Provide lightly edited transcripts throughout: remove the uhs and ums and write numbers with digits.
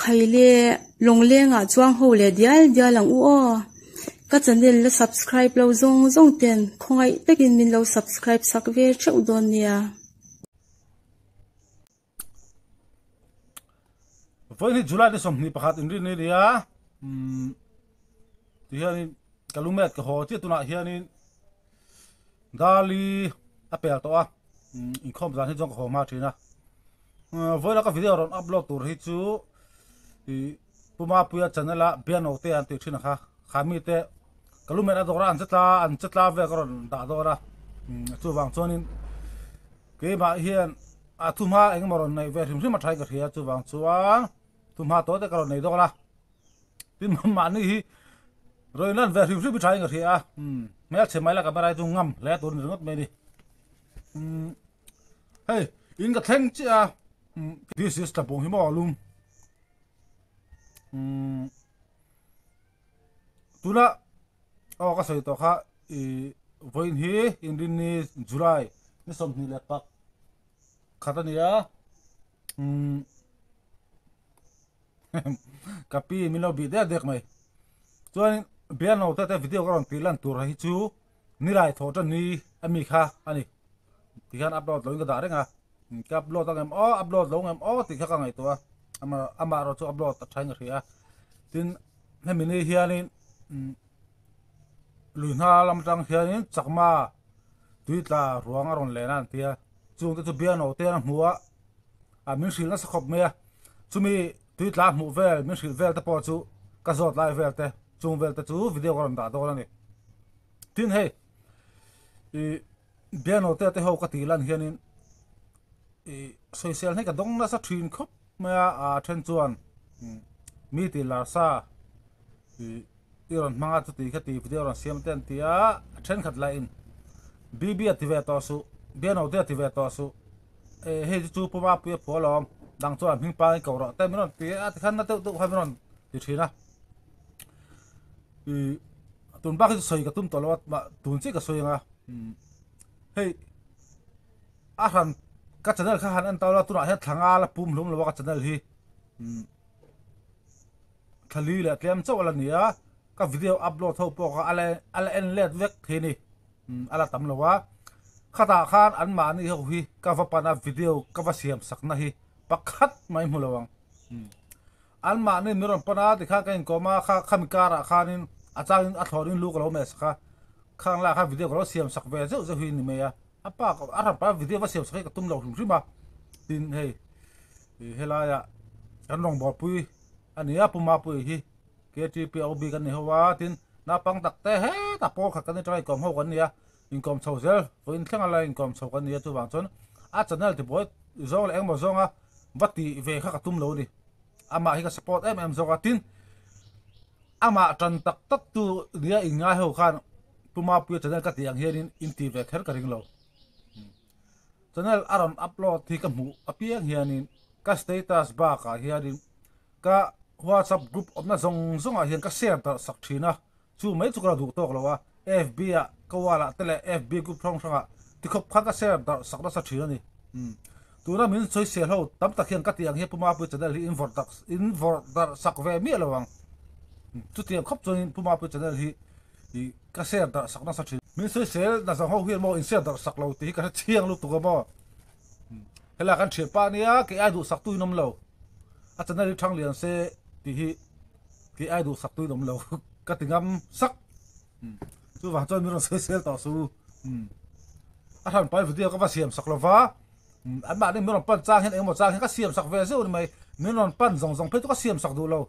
Khaile lawnglengah chuang ho leh dial dial ang u aw. Ka channel la subscribe lo zawng zawng ten khawngaih takin min lo subscribe sak ve theuh dawn nia. Vawiin hi July ni 21 inrin ni nia umm ti hianin ka lumet ka haw chiah tunah hianin Dali a pel tawh a umm inkhawm zan hi chuan ka haw hma thin a vawiin a ka video rawn upload tur hi chu ih Pu Mapuia channel a Biano te an tih thin a kha kha mite ka lumet a dawr a an che tla an che tla vel ka rawn dah dawn a umm chuvang chuanin keimah hian a thuhma engemaw rawn neih ve hrim hrim a tha in ka hria chuvang chuan thuhma tawh te ka rawn nei dawn a. Tin mahni hi rawn lan ve hrim hrim hi tha in ka hria a umm hmelchhe mai la camera hi chu ngam hle tur a ni ringawt mai a ni umm hei in ka thleng chiah a umm this is tlabung hi maw lum umm tuna aw ka sawi tawh kha ih vawiin hi inrinni July ni 21 khat a ni a umm. Ka pi min lo bih dek dek mai. Chuan bialno te te video ka rawn tih lan tur hi chu nilai thawh tan ni a mi kha a ni. Tikhian upload lo in ka dah reng a. Ka upload ang em aw upload lo ang em aw tih kha ka ngaihtuah a. Ama amah erawh chu upload a tha in ka hria a. Tin hemi ni hianin lui hna lam atang hianin chakma tui tla ruang a rawn len a an ti a. Chungte chu bialno te an hmu a. A min hrilh nasa khawp mai a, chumi tui tla hmuh vel min hrilh vel te pawh chu ka zawt lai vel te chung vel te chu video ka rawn dah dawn a ni. Tin hei ih piano te te ho ka tih lan hianin ih sawisel hi ka dawng nasa thin khawp mai a, a then chuan mi tih lar sa ih i rawn hmang a chuti kha ti video rawn siam te an ti a, a thenkhat lahin BB a ti ve tawh suh piano te a ti ve tawh suh. Eh hei chu chu Pu Mapuia phuah alawm dang chuan hming pangin ko rawh te min rawn ti a tikhan na deuh deuh khan min rawn ti thin a ih tun bak hi chu sawi ka tum tawh lo a mah tun chiah ka sawi ang a hei a hran ka channel kha han en tau la tunah hian thla nga la pum hlum lo a ka channel hi thla li leh tlem chauh a la ni a ka video upload ho pawh kha a la a la en let vek thei a ni. A la tam lo a, khatah khan anmahni ho hi ka va pan a video ka va siam sakna hi pakhat mai hmu lo ang. Anmahni min rawn pan a tikhan ka inkawm a, kha khami karah khanin a changin a thlawrin lu ka lo meh sak a, khang laiah khan video ka lo siam sak ve zeuh zeuh hi a ni mai a, a pa a rawn pan a video va siam sak hi ka tum lo hrim hrim a, tin hei helaiah kan rawngbawlpui a ni a Pu Mapuii hi. KTP a bik an ni ho a, tin naupang tak te hetah pawl khat kan ni tanga inkawm ho kan ni a, inkawm chho zel vawiin thleng a la inkawm chho kan ni a chuvang chuan a channel tibuai zawng leh engemaw zawnga va tih ve kha ka tum lo a ni. Amah hi ka support em em zawk a, tin amah tan tak tak tu nia inngai ho khan Pu Mapuia channel ka tih ang hianin in tih ve kher ka ring lo. Channel a rawn upload hi ka hmuh apiang hianin ka status bakah hianin Ka WhatsApp group awmna zawng zawngah hian ka share darh sak thin a, chu mai chu ka la duh tawk lo a, FB ah ka wall ah te leh FB group hrang hrangah tikhawp khan ka share darh sak nasa thin a ni. Umm. Tuna min sawisel ho tam tak hian ka tih ang hian Pu Mapuii channel hi in vawrh darh in vawrh darh sak ve miah lo ang. Chutiang khawp chuanin Pu Mapuii channel hi ih ka share darh sak nasa thin. Min sawisel na zawng ho hian maw in share darh sak lo tih hi ka hre chiang lutuk a maw. Helai kan thian pa nia kei ai duhsak tu in awm lo a channel hi thang lian se tih hi kei ai duhsak tu in awm lo ka ti ngam sak chuvang chuan min rawn sawi sel tawh su a hran pai video ka va siam sak lova an mahni min rawn pan chang hian engemaw chang hian ka siam sak ve zeuh a ni mai min rawn pan zawng zawng phei chu ka siam sak duh lo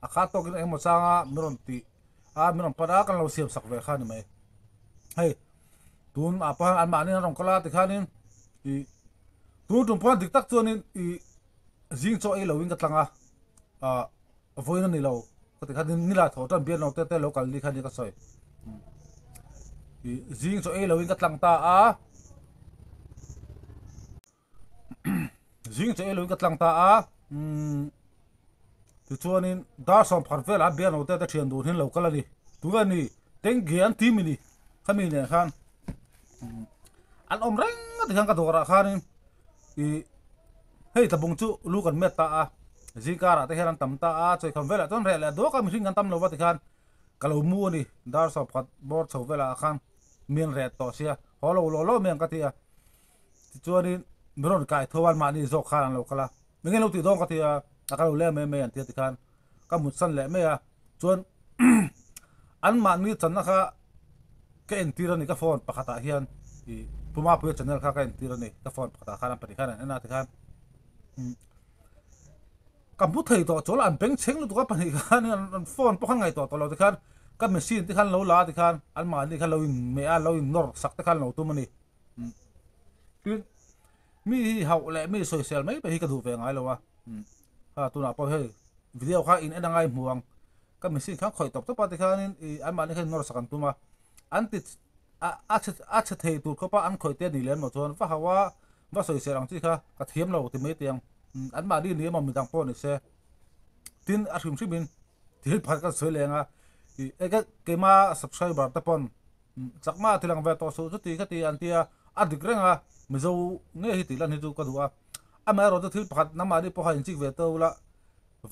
a kha tawkin engemaw changa min rawn tih a min rawn pan a kan lo siam sak ve kha a ni mai hei. Tun ah pawh hian anmahni an rawn kal a tikhanin ih tun tum pawh dik tak chuanin ih zing chaw ei loin ka tlang a ah vawiin a ni lo ka ti khan nilai thaw tan bial naute te lo kal ni khan ka sawi ih zing chaw ei loin ka tlang ta a zing chaw ei loin ka tlang ta a umm tichuanin dar 10 velah bial naute te thian dun hian lo kal a ni tunge ni tengge an ti mi ni khami nen khan an awm reng a tikhan ka dawrah khanin ih hei tlabung chu lu kan met ta a. Zingkarah te hian an tam ta a, chawikham velah chuan reh leh duak a mihring kan tam lo va tikhan ka lo mu a ni. Dar sawpkhat bawr chho velah khan mi an reh tawh sia, haw lo law law mai ang ka ti a. Tichuanin mi rawn kai tho a, mahni zawk khan an lo kal a, enge lo tih dawn ka ti a, a ka lo leng mai mai an ti a tikhan ka mutsan leh mai a. Chuan an mahni channa kha ka entir a ni ka phone pakhatah hian ih Pu Mapuia channel kha ka entir a ni ka phone pakhatah khan an pahnih khan an en a tikhan Ka hmu thei tawh chuan an beng chheng lutuk a pahnih khan an phone pawh khan ngaihtuah tawh lo tikhan ka machine te khan lo la tikhan an mahni khan lo in meh a lo in nawr sak te khan lo tum a ni. Tin mi hi hauh leh mi sawisel mai mai hi ka duh ve ngai lo a ha tunah pawh hei video kha in en angai hmu ang ka machine khan khawih tawp tawp a tikhanin ih an mahni khan in nawr sak an tum a an ti a chhe a chhe thei tur khawpa an khawih te a nih lem loh chuan va hauh a Va sawi ser ang chi kha ka thiam lo ti mai teh ang. An mahni ni emaw midang pawh ni se. Tin a hrim hrim in thil pakhat kan sawi leng a, ih eng e keima subscriber te pawn chakma a ti lang ve tawh suh chuti kha ti an tia a dik reng a Mizo nge hi tih lan hi chu ka duh a. Amaherawhchu thil pakhat nangmahni pawh kha inchik ve tawh ula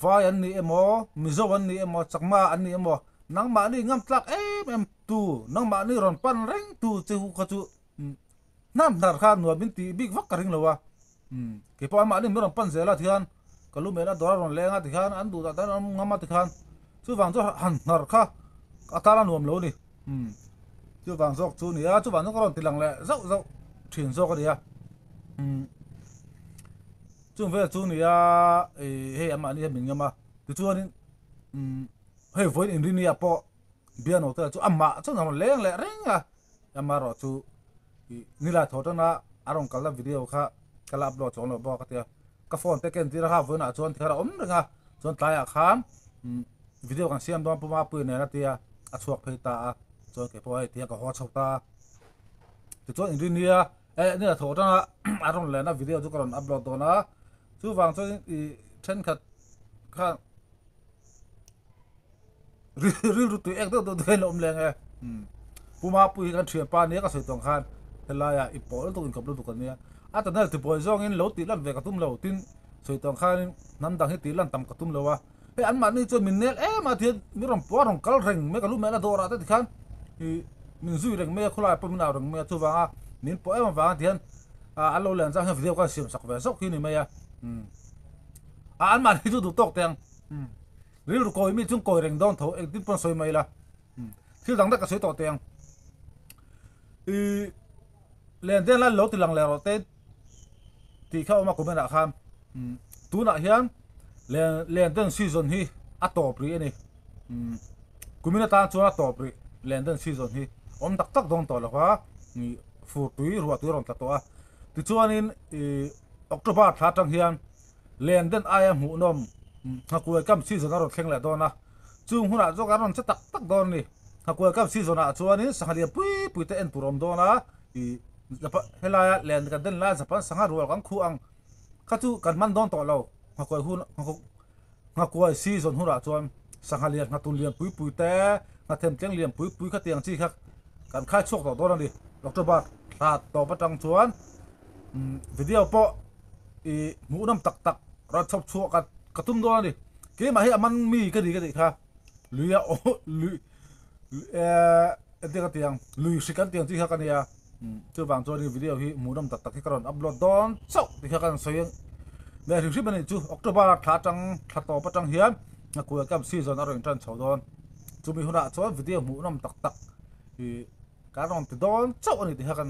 Vai an ni emaw, Mizo an ni emaw, Chakma an ni emaw nangmahni ngamtlak em em tu nangmahni rawn pan reng tu che hu kha chu Hnam hnar kha nuam in tih bik vak ka ring lo a, umm keipawh amah nih min rawn pan zel a tikhan ka lu mel a dawr a rawn leng a tikhan an duh dah dan an ngam a tikhan chuvang chu han hnar kha a tan a nuam lo a ni, umm chuvang zawk chu a ni a chuvang chu ka rawn ti lang leh zauh zauh thin zawk a ni a, umm chung vel chu a ni a ih hei amah nih hian min ngam a tichuanin umm hei vawiin inrini ah pawh Biano te chu amah chuan a rawn leng leh reng a. Amaherawh chu ih nilai thaw tana a rawn kalna video kha ka la upload chuang lo bawk a tia ka phone te ka entir a kha vawiinah chuan tikhan a awm reng a chuan tlaiah khan video kan siam dawn Pu Mapuia nen a tia a chhuak phei ta a chuan kei pawh hei tihian ka haw chho ta a tichuan inrinia eh nilai thaw tana a rawn lehna video chu ka rawn upload dawn a chuvang chuan ih thenkhat khan. Rilru tui ek deuh deuh deuh hian a awm leng e. Pu Mapui hi kan thianpa nia ka sawi tawng khan helaiah i pawl lutuk inkawp lutuk a nia. A channel tibuai zawngin lo tih lan ve ka tum lo tin sawi tawng khanin hnam dang hi tih lan tam ka tum lo a. Hei anmahni chuan min nel em a tihian mi rawn pawh a rawn kal reng mai ka lu mehna dawrah te tikhan ih min zui reng mai a khawlaiah pawh min au reng mai a chuvanga min pawh em avanga tihian an lo len chang hian video ka siam sak ve zawk hi a ni mai a. A anmahni chu duh tawk teh ang. Rilru kawi mi chung kawi reng dawn tho engtin pawn sawi mai la. Thil dang daih ka sawi tawh teh ang. I len den lai lo ti lang leh rawh te tih kha awm a comment ah khan. Tunah hian len len den season hi a tawp rih a ni. Kumin atan chuan a tawp rih len den season hi awm tak tak dawn tawh lo va fur tui ruah tui a rawn tla tawh a. Tichuanin i October thla atang hian Len den aia hmuhnawm Nghakuai Camp season a rawn thleng leh dawn a, chung hunah chuan kan rawn che tak tak dawn a ni. Nghakuai Camp season ah chuanin sangha lian pui pui te en tur a awm dawn a, ih helaia len kan den laia Japan sangha rual kan khuh ang kha chu kan man dawn tawh lo. Nghakuai hun Nghakuai season hunah chuan sangha lian nghatun lian pui pui te, nghathem tleng lian pui pui khatiang chi kha kan khai chhuak tawh dawn a ni. October thla tawp atang chuan video pawh i hmuhnawm tak tak rawn chhawp chhuah ka ka tum dawn a ni. Keimah hi a man mi ka ni ka tih kha lui a aw lui ehh engtin ka ti ang lui hrik an tih ang chi kha ka nia chuvang chuan in video hi hmuhnawm tak tak hi ka rawn upload dawn chauh tih kha ka rawn sawi leh hrim hrim a nih chu October thla atang thla tawp atang hian Nghakuai camp season a rawn intan chho dawn chumi hunah chuan video hmuhnawm tak tak ih Kan rawn ti dawn chauh a ni tih kha kan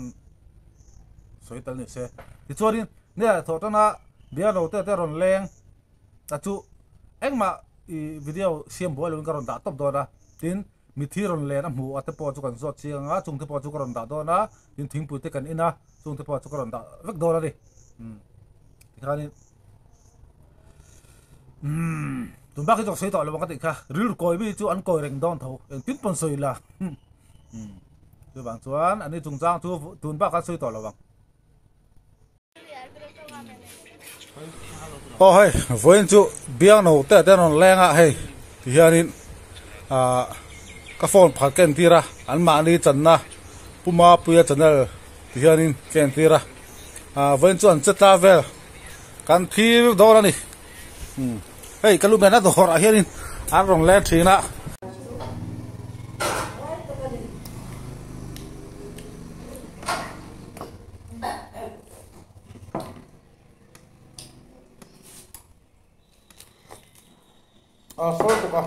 sawi tel ni se. Tichuanin nia thawh tana bialo te te rawn leng ta chu engmah i video siam buai loin ka rawn dah tawp dawn a. Tin, mithi rawn len a hmu a te pawh chu kan zawt chiang a, chung te pawh chu ka rawn dah dawn a, tin thingpui te kan in a, chung te pawh chu ka rawn dah vek dawn a ni. Tikhanin umm tun bak hi chu ka sawi tawh lo ang ka tih kha, rilru kawi mi chu an kawi reng dawn tho, engtin pawn sawi la. Chuvang chuan ani chungchang chu tun bak an sawi tawh lo ang. Aw hei vawiin chu biangno te te an rawn leng a hei ti hianin ah ka phone pakhat ka entir a an mahni channa Pu Mapuia channel ti hianin ka entir a ah vawiin chu an che tla vel kan thlir dawn a ni. Hei ka lu mena dawrah hianin an rawn leng thin a. A sawi tuk a.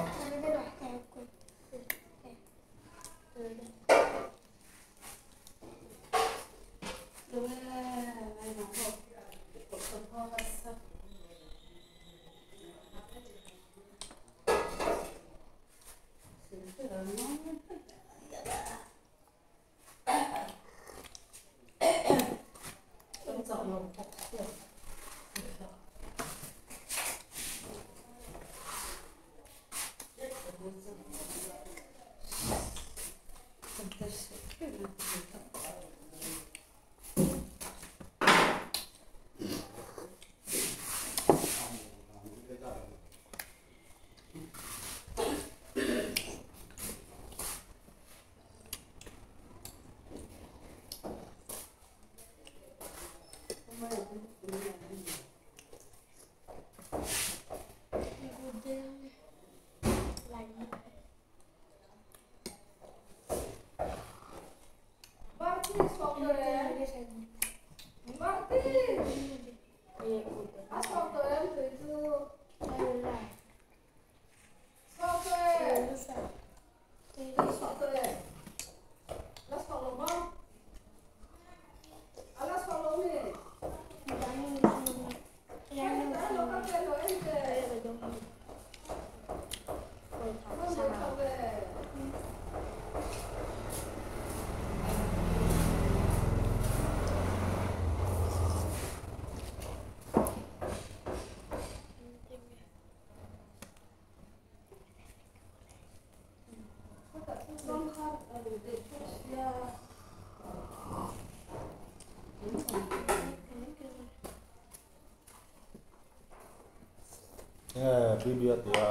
Nge tui bia tia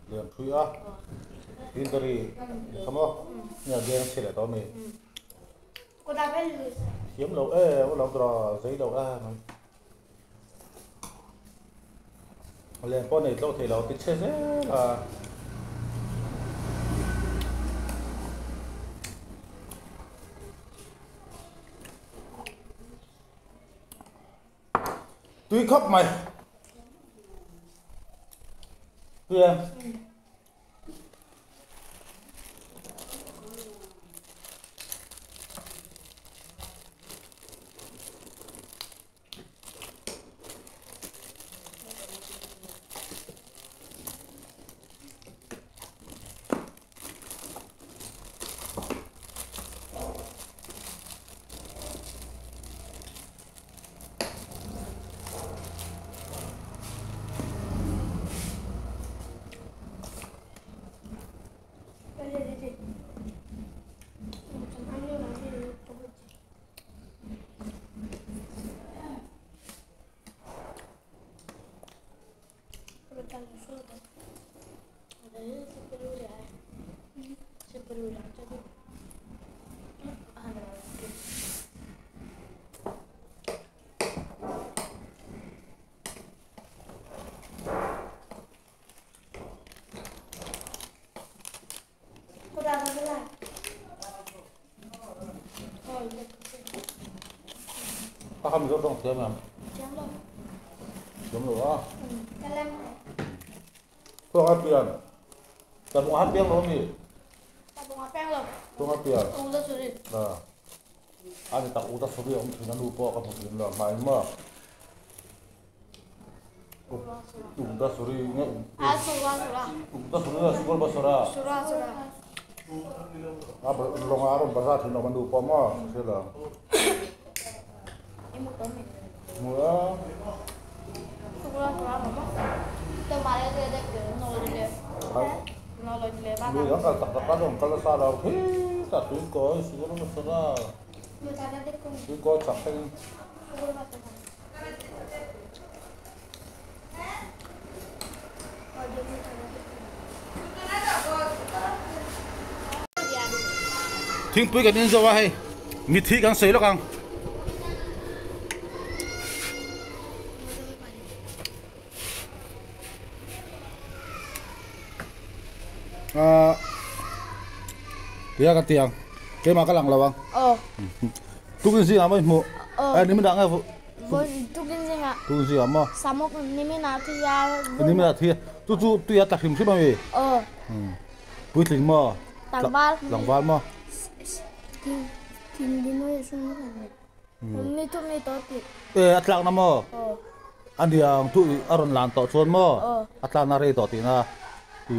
lian thui a tin ka ri kha maw nge beng chhe leh tawh a mi thiam lo em a lo dawr a zei lo em a len pawh nei tlo thei lo ti chhe zel a. Tui khawp mai. Tui em? A kha Mizo tawng thiam em? Thiam lo. Thiam lo a? Ka lem. Thuak a pian. Tabung a piang lo mi? Tabung a piang lo. Thuak a pian. U da suri. À. Ani tak u da suri om thin a nu pawh ka hmu thin lo mai ma. U da suri nge A sura sura. U da suri na sukul ba sura. Sura sura. A longa a rawn bazar thin lo ma nu pawh maw hria lo. Hmu a. Lui an kal tak tak a rawn kal nasa lo khitah tuikawi sikul hmasa tuikawi chak thlengin. Thingpui kan inzo a hei mithi kan sawi lawk ang. Ah tia ka ti ang keimah ka lang lo ang. Aw. Tukin zingah maw i hmuh? Aw. Eh nimin ah nge Tukin zingah. Tukin zingah maw? Samuk nimin ah thi a. Nimin ah thi a. Chu chu tui a tla hrim hrim a mi? Aw. Puitling maw? Tlangval. Tlangval maw? Ni thum ni tawh tih. E a tlakna maw? Aw. A niang chu a rawn lan tawh chuan maw? Aw. A tlakna rei tawh tihna.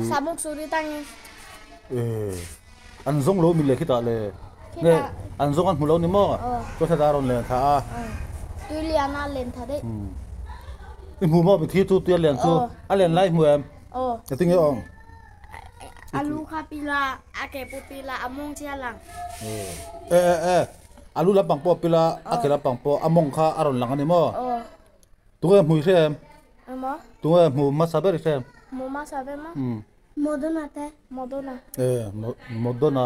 Samuk suri tangin. E an zawng lo mi le khitah le. Nge an zawng an hmu lo ni maw? Aw. Chuan heta a rawn len thla a. Aw. Tui lian a len tha daih. I hmu maw mithi chu tui a len chu? Aw. A len lai hmu em? Aw. Engtin nge awm? A lu kha pila, a ke pawh pila, a mawng chi a lang. E e e a lu lampang pawh a pila, a ke lampang pawh a mawng kha a rawn lang a ni maw? Aw. Tunge hmu i hre em? Emaw? Tunge hmu hmasa ber i hre em? Hmu hmasa ber maw? Umm. Modona te. Modona. E Modona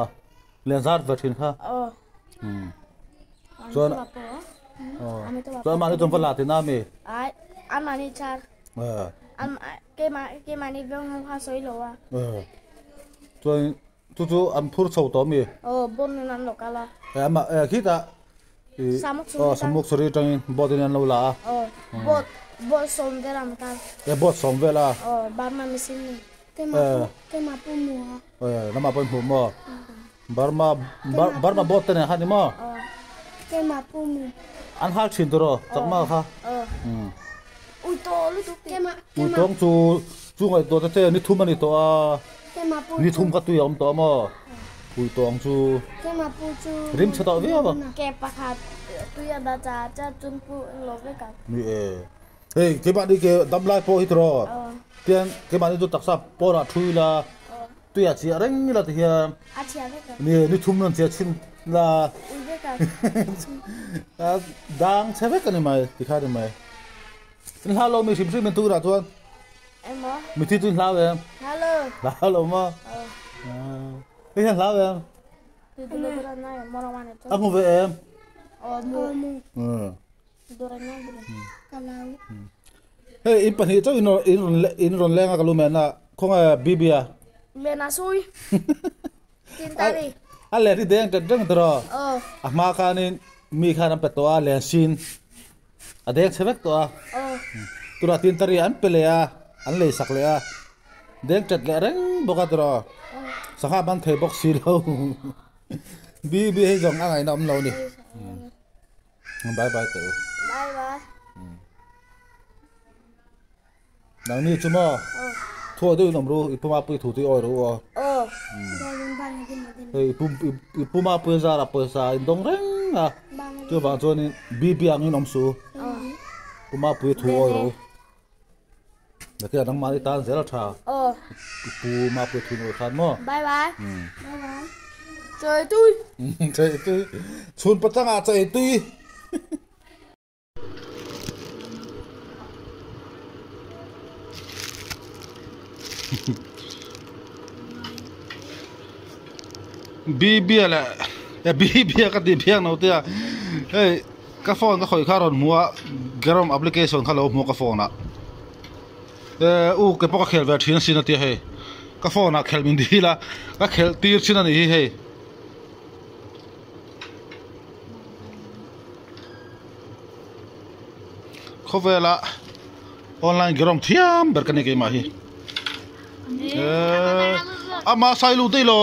lian zat ve thin kha. Aw. Umm. Chuan chuan amahni chuan va la tina ami? Ai, amahni char. E. Keimahni veng ho kha sawi lo a. E. Chuan chu chu an phur chho tawh ami? Aw, boat in an lo kal a. E amah e khitah i aw Samuk Suri atangin boat in an lo la a. Aw, boat boat sawm vel an kal. E boat sawm vel a. Aw, Burma machine ni. E. Keimah pawh hmu a. E, namah pawh in hmu maw? Burma Burma boat te nen khan ni maw? Aw. Keimah pawh hmu. An hal thin tur aw, chakma kha. Aw. Ui tawh lutuk tih. Ui tawng chu chu ngaihtuah te che ni thum a ni tawh a. Ni thum kha tui a awm tawh a maw? Ui tawng chu rim chhe tawh viau a. Ke pakhat tui a dah cha cha chun pu lo vek ang. Ni e. Hei keimahni ke dam lai pawh hi tiraw tian keimahni chu taksa pawnah thu ila tuiah chiah reng ila ti hian ni ni thum rawn chiah chhin la dang chhe vek a ni mai ti kha a ni mai. In hlau lo mi hrim hrim in tunah chuan mithi chu in hlau em? Hlau lo maw? Hei hian hlau em? A hmu ve em? Hei in pahnih chauh in rawn in rawn leng a ka lu men a khawnge Bibi a? Men a sui Tintari. A len hi deng ṭet reng tiraw? A hma khanin mi khan an pe tawh a len sin a deng chhe vek tawh a. Tunah Tintari an pe leh a an lei sak leh a deng ṭet leh reng bawk a tiraw? Sangha man thei bawk si lo Bibi hei zawng a ngaihna awm lo a ni. Bye bye teh u. Bye bye. Nang ni chu maw? Thu deuh in awm ru, i puma pui thu tui awi ru aw. Aw. Hei i pum i puma pui zar a pawisa in dawng reng a. Chuvang chuan in bibi ang in awm su. Puma pui thu awi ru. Nakin a nangmahni tan zel a tha. Aw. I pu mapui thu nuai khan maw? Bye bye. Bye bye. Chei tui. Chei tui. Chhun patangah chei tui. Bibia leh Bibia ka ti phiang lo tia hei ka phone ka khawih kha rawn hmu a garom application kha lo hmu a ka phone ah eh u ke pawh ka khel ve thin asin a tia hei ka phone ah khelh min dil a ka khelh tir chin a ni hi hei. Khawvela online garom thiam ber ka ni keimah hi eh ama sai lu daih lo.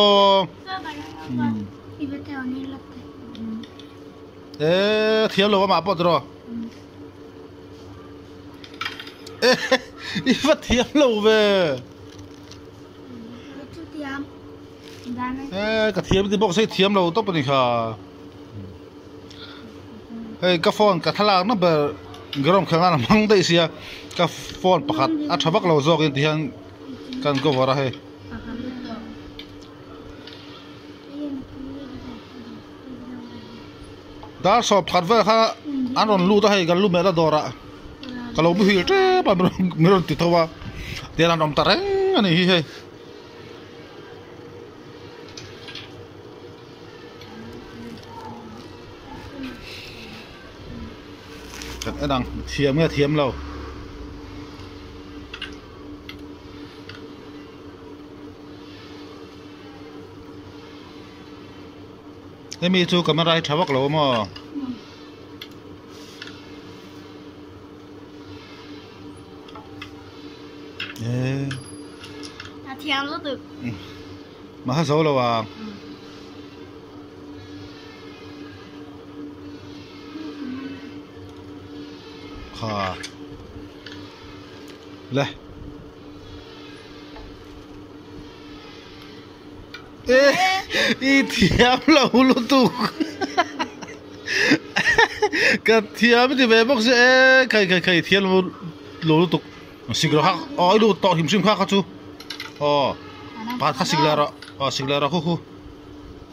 Eh thiam lo amah pawh tiraw eh i va thiam lo ve eh ka thiam ti bawk se thiam lo tawp a ni kha hei ka phone ka thlalak na ber ground khelh nan a hmang daih sia ka phone pakhat a tha vak lo zawk in ti hian kan cover a hei. Dar sawp khat vel kha an rawn lut a hei kan lu mehna dawrah ka lo muhil tep a min rawn ti tho a tian an awm ta reng a ni hi hei. Kan en ang thiam nge thiam lo. Hemi chu camera hi tha vak lo a maw? A thiam lutuk. Maha zo lo ang. Kha. Le. E i thiam lo lutuk. Ka thiam ti ve bawk si e khai khai khai thiam lo lo lutuk. Siklo kha aw i lut tawh hrim hrim kha kha chu aw pakhat kha sikla rawh aw sikla rawh khu khu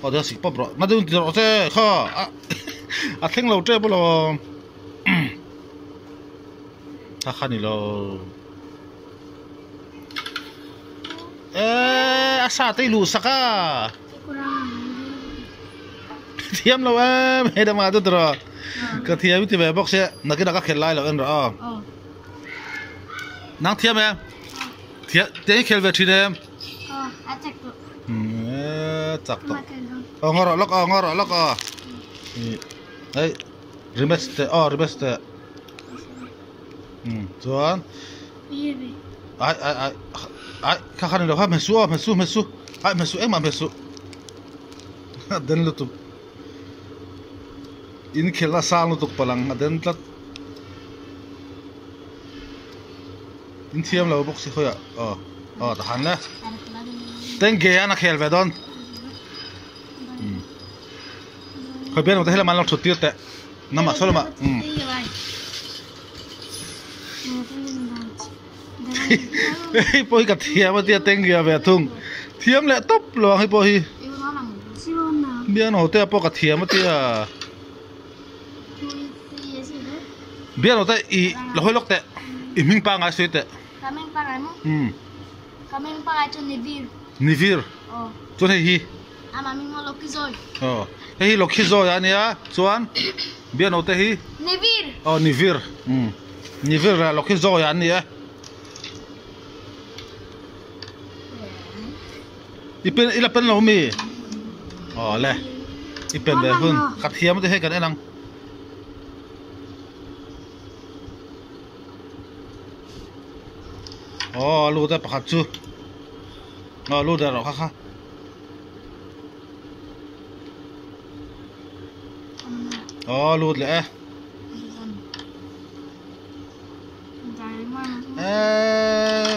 aw tihian sik pawp rawh na deuh in ti rawh che kha a thleng lo tep alawm kha kha ni lo e a sa te i luh sak a thiam lo em hei dangah chu tiraw ka thiam i ti ve bawk sia nakinah ka khelh lai lo en rawh aw. Nang thiam em? Thiam te hi khel ve thin em? A chak tawh. E chak tawh. Aw ngaw rawh lawk aw ngaw rawh lawk aw. Hei rematch te aw rematch te. Chuan ai ai ai ai kha kha ni lo kha hmesu aw hmesu hmesu ai hmesu engmah hmesu. A den lutuk. In khelhna sang lutuk palang a den tlat. In thiam lo bawk si khawiah aw aw ta han le tengge hian a khel ve dawn khawi bian te helam an lo thut tir teh namah saw lamah hei pawh hi ka thiam a tia tengge a ve thung thiam leh tawp lo ang hei pawh hi bian ho te pawh ka thiam a tia. Biak lo te i la hawi lawk teh i hming pangai sawi teh. Ka hming pangai maw? Umm. Ka hming pangai chu Nivir. Nivir. Aw. Chuan hei hi? Amah hming maw Lokhizawi. Aw. Hei hi Lokhizawi a nia chuan biak lo te hi? Nivir. Aw Nivir. Umm. Nivir leh Lokhizawi an ni e. I pen i la pen lo mi? Aw le i pen ve hun ka thiam te hei kan en ang. Aw a lut a pakhat chu aw lut erawh kha kha. Aw lut leh e. Eeee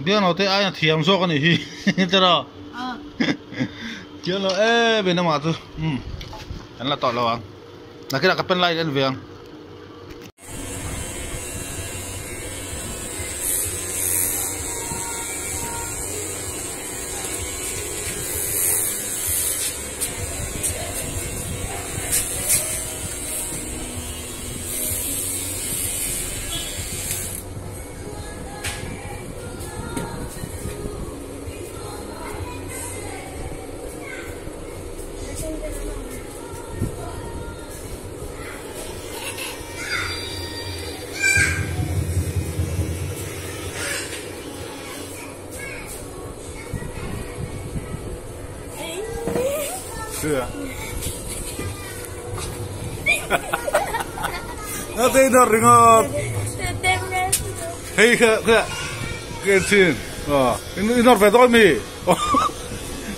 Bianglo te aia thiam zawk a nih hi tiraw thiam lo em em amah chu umm an la tawh lo ang nakinah ka pen lai en ve ang. Nó tên nó ringawt. Hei kha kha ke chin. Ờ, in ve dawn mi.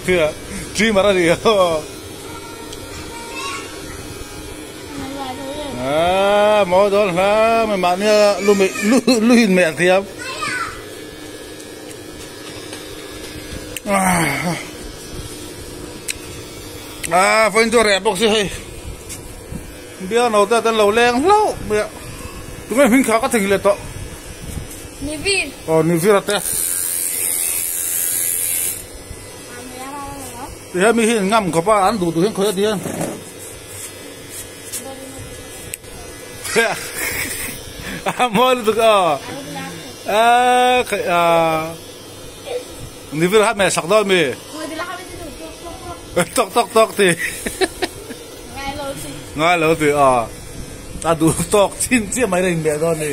Kha chi mar ani. À, mo dawn hla mai mahnia lu mi lu lu in meh thiam. À, phone chu reh bawk si hei. Bia no te ten lo leng hlauh mai a. Tunge hming kha ka thei leh tawh. Nivir. Aw Nivir a te. Tihian mi hi in ngam khawp a an duh duh hian khawi a ti hian. A mawi lutuk aw. A khaih a. Nivir kha hmeh sak dawn mi. Tok tok tok ti. Ngai lo ti a. A duh tawk chin chiah mai reng leh dawn ni.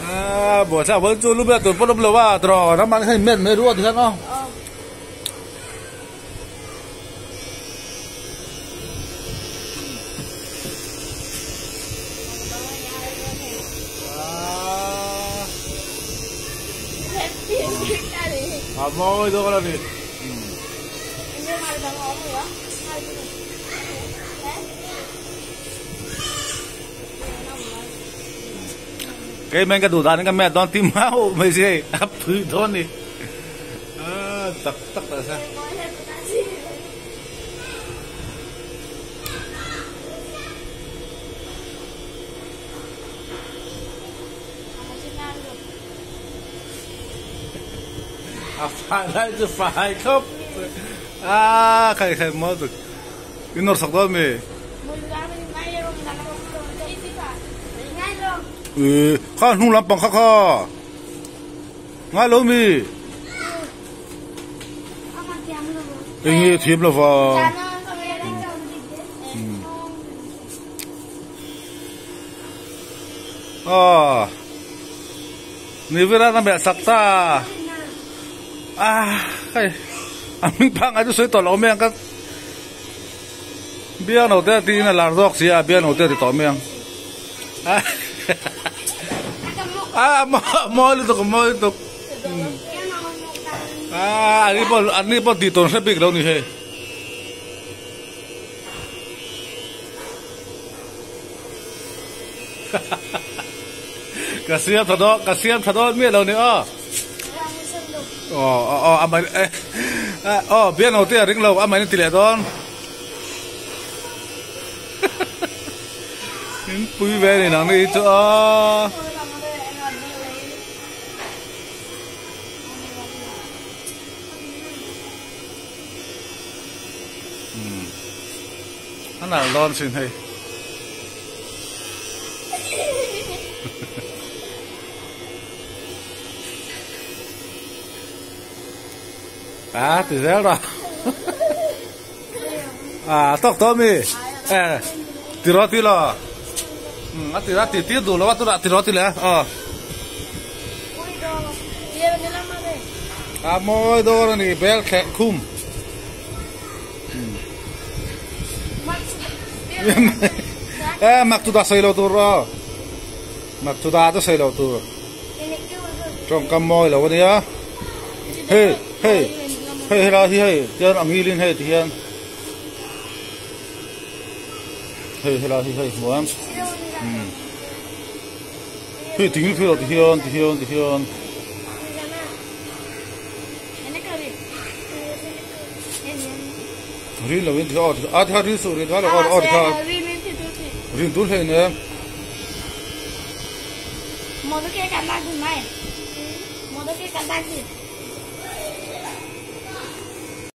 A buaithlak pawn chu lu ber tur pawn awm lo a tiraw ram an khan in met mai ruat hian aw. A mawi dawn a ni. Kei men ka duh dan in ka met dawn ti mau mai si hei a phui dawn ni. A tak tak ta se. A fai lai chu fai khawp a khai khai maw tuk i nawr sak dawn mi e kha hnung lampang kha kha ngai lo mi eng nge thiam lo va Aw ni vela na meh sak ta a hei a hming phak ngai chu sawi tawh lo mai ang ka biang no te tiin a lar zawk si a biang no te a ti tawh mai ang a mawi lutuk a mawi lutuk a ani pawh ani pawh tih tur an hre bik lo ni hei. Ka siam tha dawn ka siam tha dawn miah lo ni aw. Aw aw aw amah eh aw biak lo te a ring lo amah in a ti leh dawn. In pui ve a ni nang ni chu aw. A nalh dawn sin hei. A ti zel rawh. A tawk tawh mi. E ti rawh ti lo. A ti a ti tir duh lo a tunah ti rawh ti leh a. A mawi dawn a ni bel thleh khum. E mak chu dah sawi lo tur aw. Mak chu dah chu sawi lo tur. Tawngkam mawi lo ania. Hei hei hei helai hi hei tian a ngilin hei ti hian. Hei helai hi hei hmuh em. Hei ting khi lo ti hian ti hian ti hian. Rin lo in thia a thia rin su rin thia lo a thia rin tur hlei ne. Modo ke kan dag mai. Modo ke kan dag.